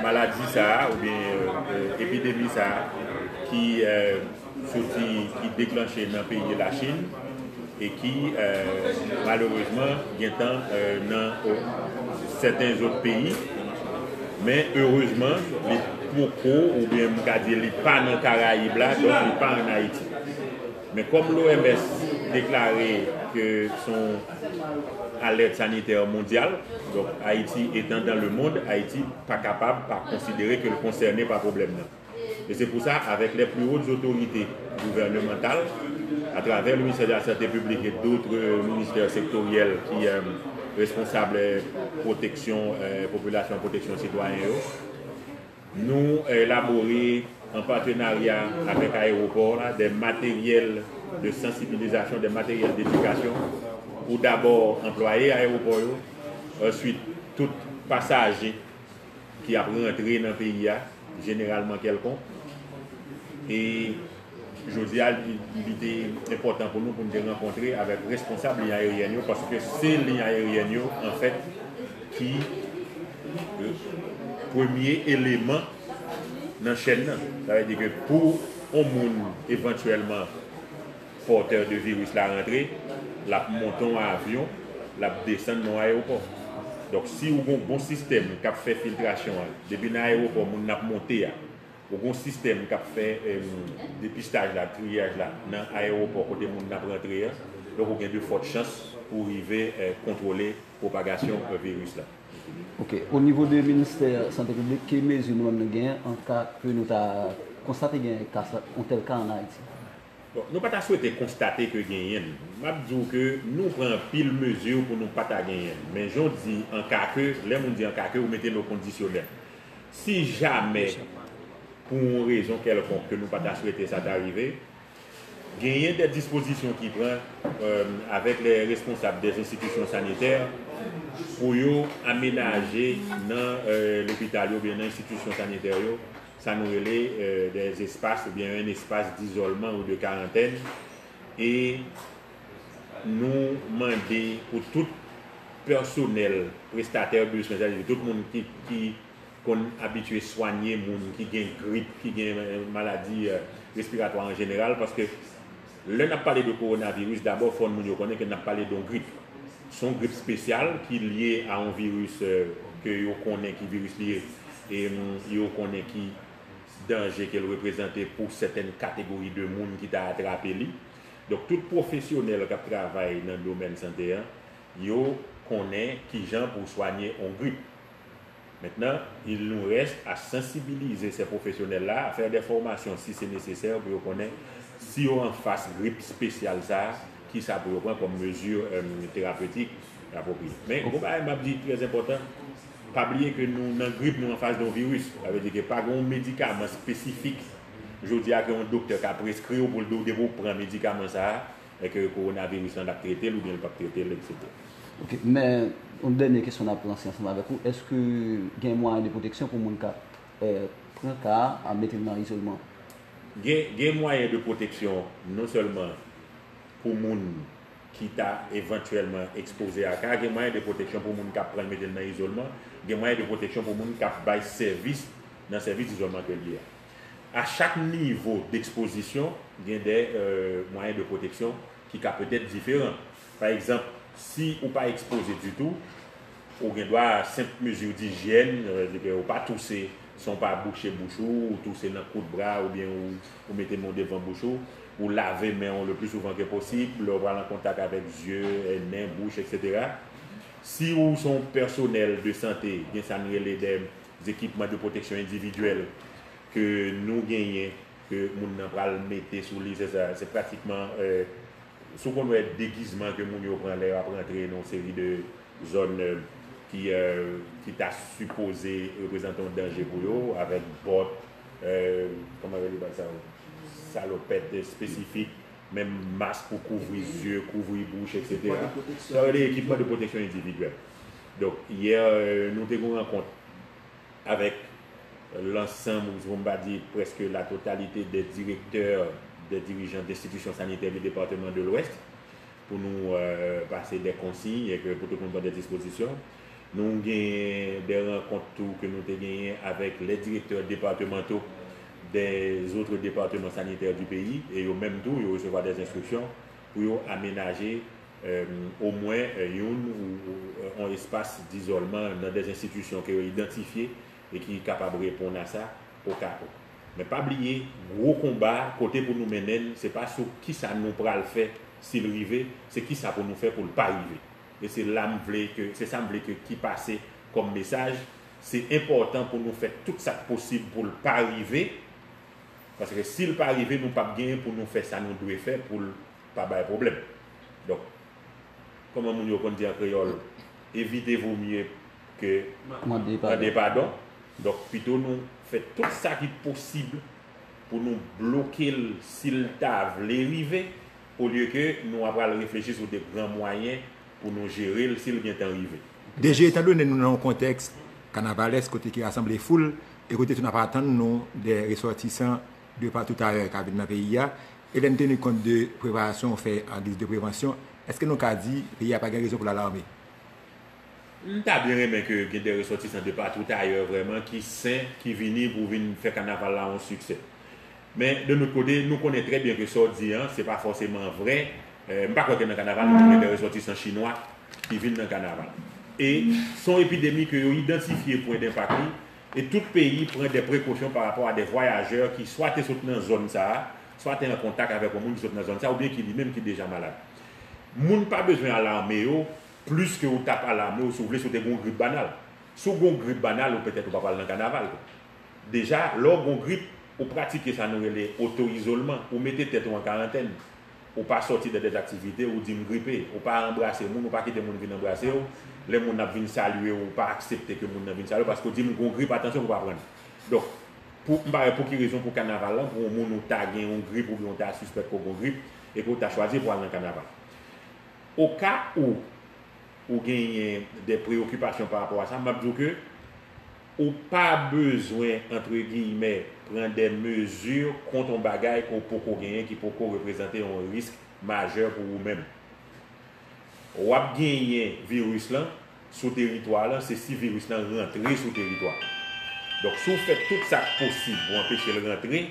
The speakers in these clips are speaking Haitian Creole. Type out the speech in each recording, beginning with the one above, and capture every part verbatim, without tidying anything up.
Maladi sa a, oubyen, euh, euh, epidemi sa a, ki, euh, soti, ki deklanche nan peyi Lachin, e ki, euh, malerezman, gentan, euh, nan, euh, sèten zòt peyi. Men, erezman, li poko, oubyen m ka di li pa nan Karayib la, donk li pa ann Ayiti. Men kòm l'O M S deklare ke se yon alèt sanitè mondyal, donk Ayiti etan dans le monde, Ayiti pa kapab pa konsidere ke l konsène pa pwoblèm nan. E se pou sa, avec les plus hautes autorités gouvernementales, à travers le ministère de la Santé publique et d'autres ministères sectoriels ki, euh, responsab, euh, pwoteksyon, euh, popilasyon, pwoteksyon sitwayen yo, nou elabore an patenarya avèk ayewopò la de materyèl de sansibilizasyon, de materyèl d'edikasyon pou dabò anplwaye ayewopò yo, answit tout pasaje ki ap rantre nan peyi a, jeneralman kèlkonk. E jodi a, li, li te enpòtan pou nou, pou nou te rankontre avèk responsab liy ayeryèn yo, paske se liy ayeryèn yo, anfèt, ki, euh, premye eleman nan chèn nan. Sa vle di ke pou yon moun evantyèlman pòtè de viris la rantre, l ap monte yon avyon, l ap desann nan yon ayewopò. Donk, si ou gon bon sistèm k ap fè filtrasyon an, depi nan ayewopò moun nan ap monte a, ou gon sistèm k ap fè, em, depistaj la, triyaj la, nan ayewopò kote moun nan ap rantre a, donk ou gen de fòt chans pou rive, eh, kontwole pwopagasyon, eh, viris la. Ok. O nivo de ministè sante piblik, ki mezi nou menm nou genyen an ka ke nou ta konstate gen ka sa, yon tèl ka an Ayiti? Bon, nou pa ta swete konstate ke genyen l. M ap di w ke nou pran anpil mezi pou nou pa ta genyen l. Men jan w di an ka ke, lè moun di an ka ke, ou mete l o kondisyonèl. Si jamè, pou yon rezon kèlkonk ke nou pa ta swete sa ta rive, genyen de dispozisyon ki pran, euh, avèk lè responsab dè enstitisyon sanitè pou yo amenaje nan, euh, lopital yo oubyen nan enstitisyon sanitè yo, sa nou rele, euh, des espaces oubyen un espace d'isolement ou de quarantaine. E nou mande pou tout pèsonèl, prestatè de swen, sa vle di tout moun ki, ki konn abitye swanye moun ki gen grip, ki gen, eh, maladi, eh, respiratwa an jeneral, paske lè n ap pale de kowonaviris, dabò fò moun yo konnen ke n ap pale de yon grip. Se yon grip espesyal ki lye a yon viris, eh, ke yo konnen ki viris li ye, e, mm, yo konnen ki danje ke l reprezante pou sètèn kategori de moun ki ta atrape li. Donk, tout pwofesyonèl k ap travay nan domèn sante an, yo konnen kijan pou swanye yon grip. Maintenant, il nous reste à sensibiliser ces professionnels-là, à faire des formations si c'est nécessaire, pou yo konnen si yo anfas grip espesyal sa a, kisa pou yo pran kòm mezi, euh, terapetik apwopriye. Men, gon bagay m ap di trè enpòtan, pa bliye ke nou, nan grip, nou anfas de yon viris. Sa vle di ke pa gen yon medikaman espesifik, jodi a, ke yon doktè ka preskri w pou l di w depi w pran medikaman sa a, e ke kowonaviris lan l ap trete l oubyen l p ap trete l, etsetera. Ok, men yon dènye kesyon n ap lanse ansanm avèk ou, èske gen mwayen de pwoteksyon pou moun k ap, eh, pran ka a, a mete l nan izolman? Gen, gen mwayen de pwoteksyon non sèlman pou moun ki ta evantyèlman ekspoze a ka, gen mwayen de pwoteksyon pou moun k ap pran l mete l nan izolman, gen mwayen de pwoteksyon pou moun k ap bay sèvis nan sèvis dizolman ke l ye a. A chak nivo dekspozisyon, gen de, euh, mwayen de pwoteksyon ki ka petèt diferan. Pa egzanp, si ou pa ekspoze ditou, ou gen dwa a senp mezi dijyèn, sa vle di ke ou pa touse san w pa bouche bouch ou, ou touse nan kout bra, oubyen ou, ou mete men w devan bouch ou, ou lave men w le pli souvan ke posib, lè w pral an kontak avèk zye, nen, bouch, etsetera. Si ou se yon pèsonèl de sante, gen sa n rele de ekipman de pwoteksyon endividyèl ke nou genyen, ke moun nan pral mete sou li, se sa, se pratikman, eh, si w konn wè degizman ke moun yo pran lè y ap rantre nan yon seri de zòn, eh, ki, eh, ki ta sipoze reprezante yon danje pou yo, avèk bòt, eh, kòman yo rele bagay sa yo? Salopèt espesifik, menm mask pou kouvri zye, kouvri bouch, etsetera. Sa yo rele ekipman de pwoteksyon endividyèl. Donk, yè, eh, nou te gen yon rankont avèk lansanm, ou si pou m pa di prèske la totalité des directeurs, des dirigeants d'institutions sanitaires du département de l'Ouest, pou nou, euh, pase de konsiy e ke pou tout moun pran de dispozisyon. Nou genyen de rankont tou ke nou te genyen avèk les directeurs départementaux des autres départements sanitaires du pays, e yo menm tou, yo resevwa des instructions pou yo amenaje, euh, omwen, euh, youn ou, ou, euh, yon espas dizòlman nan des institutions ke yo idantifye e ki kapab reponn a sa, okapou. Men pa bliye, gwo konba, kote pou nou mennen l, se pa sou kisa nou pral fè si l rive, se kisa pou nou fè pou l pa rive. E se la m vle ke, se sa m vle ke ki pase kòm mesaj. Se enpòtan pou nou fè tout sa k posib pou l pa rive. Paske si l pa rive, nou p ap genyen pou nou fè sa nou dwe fè pou l pa bay pwoblèm. Donk, kòman moun yo konn di an kreyòl, éviter vaut mieux que mande padon. Donk, pito nou fè tout sa ki posib pou nou bloke l si l ta vle rive, olye ke nou ap al reflechi sou de gran mwayen pou nou jere l si l gentan rive. D G, etan done nou nan yon kontèks kanavalès kote ki rasanble foul e kote tou n ap atann nou de resòtisan de patou ayè k ap vin nan peyi a, e lè n teni kont de preparasyon w fè an giz de prevansyon, èske nou ka di peyi a pa gen rezon pou l alarme? M ta byen renmen ke gen de resòtisan de patou ayè vrèman ki sen, ki vini pou vin fè kanaval la yon siksè. Men, de lòt kote, nou konnen trè byen ke sa w di an, se pa fòseman vrè. Eh, m pa kwè ke nan kanaval, nou gen de resòtisan chinwa ki vin nan kanaval. E se yon epidemi ke yo idantifye pwen denpak li, e tout peyi pran de prekosyon pa rapò a de vwayajè ki swa te sot nan zòn sa a, swa te an kontak avèk yon moun ki sot nan zòn sa a, oubyen ki li menm ki deja malad. Moun pa bezwen alarme yo plis ke ou t ap alarme w si w vle si w te gen yon grip banal. Si w gen yon grip banal, ou petèt ou pa pral nan kanaval tou. Deja, lè w gen yon grip, ou pratike sa nou rele oto-izolman, ou mete tèt ou an karantèn. Ou pa sòti nan de aktivite, ou di m gripe, ou pa anbrase moun, ou pa kite moun vin anbrase w. Lè moun ap vin salye w, ou pa aksepte ke moun nan vin salye w, paske w di m gen yon grip, atansyon pou w pa pran l. Donk, pou, m pa wè pou ki rezon pou kanaval lan, pou yon moun ou ta gen yon grip oubyen ou ta sispèk ke w gen yon grip, e ke w ta chwazi pou w al nan kanaval. Oka ou ou genyen de preyokipasyon pa rapò a sa, m ap di w ke ou pa bezwen, antre giyimè, pran de mezi kont yon bagay ke w poko genyen, ki poko reprezante yon risk majè pou ou menm. W ap genyen viris lan sou teritwa lan, se si viris lan rantre sou teritwa. Donk, si w fè tout sa k posib pou anpeche l rantre,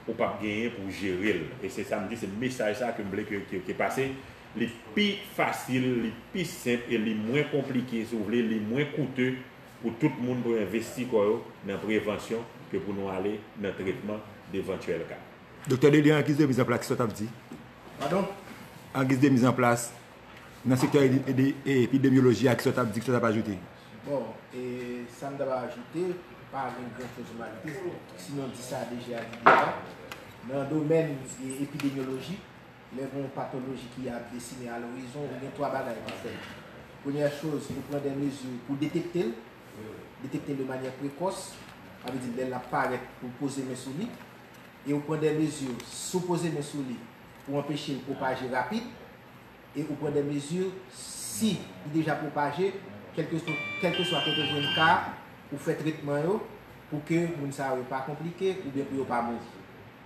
ou p ap genyen pou jere l. E se sa m di, se mesaj sa ke m vle ke, ke, ke pase. Li pi fasil, li pi senp e li mwen konplike, si w vle, li mwen koute pou tout moun pou yo envesti kò yo nan prevansyon ke pou nou ale nan tretman devantyèl ka. Doktè Delyan, an giz de mizanplas, kisa w t ap di? Padon? An giz de mizanplas, nan sektè ede-, ede-, epidemyoloji a, kisa w t ap di, kisa w t ap ajoute? Bon, e sa m ta va ajoute, pa gen gran choz pou m ajoute, sinon di sa D G a di deja. Nan domèn, e, epidemyoloji, lè gen yon patoloji ki ap desine a lorizon, ou gen twa bagay pou fè. Premyè choz, ou pran de mezi pou detekte l, detekte l de manyè prekòs, sa vle di lè l ap parèt, ou poze men sou li, e ou pran de mezi, si w poze men sou li, pou anpeche l pwopaje rapid, e ou pran de mezi, si li deja pwopaje, kèlkeswa, kèlkeswa kote w jwenn ka, ou fè tretman yo pou ke moun sa yo pa konplike oubyen pou yo pa mouri.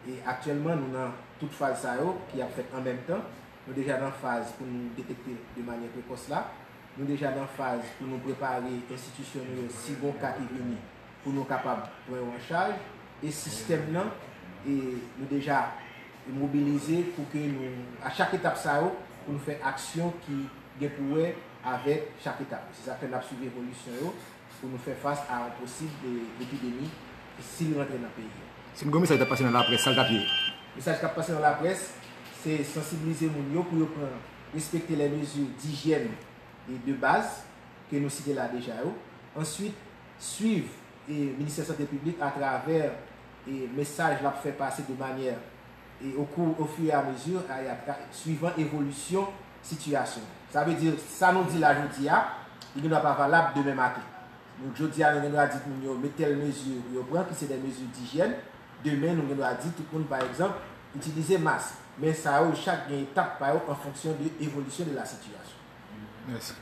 E aktyèlman, nou nan tout faz sa yo ki ap fèt an menm tan. Nou deja nan faz pou nou detekte de manyè prekòs la. Nou deja nan faz pou nou prepare enstitisyon nou yo si gon ka ki vini pou nou kapab pran yo an chaj. E sistèm nan, e nou deja mobilize pou ke nou, a chak etap sa yo, pou nou fè aksyon ki gen pou wè avèk chak etap. Se sa k fè n ap swiv evolisyon yo pou nou fè fas a yon posib, e, epidemi si l rantre nan peyi a. Si n gon mesaj k ap pase nan laprès, sa l t ap ye? Mesaj k ap pase nan laprès, se sansibilize moun yo pou yo pran, respekte lè mezi dijyèn e de baz ke nou site la deja yo. Answit, swiv, e, Ministè Sante Piblik atravè, e, mesaj l ap fè pase de manyè, e, au cours, au fur et à mesure, a, e atra-, suivant evolisyon sitiyasyon. Sa vle di, sa nou di la jodi a, li gendwa pa valab demen maten. Donk, jodi a, nou gendwa di moun yo met tèl mezi pou yo pran, ki se de mezi dijyèn. Demen, nou gendwa di tout moun, pa egzanp, itilize mask. Men sa yo, chak gen etap pa yo an fonksyon de evolisyon de la sitiyasyon. Mèsi.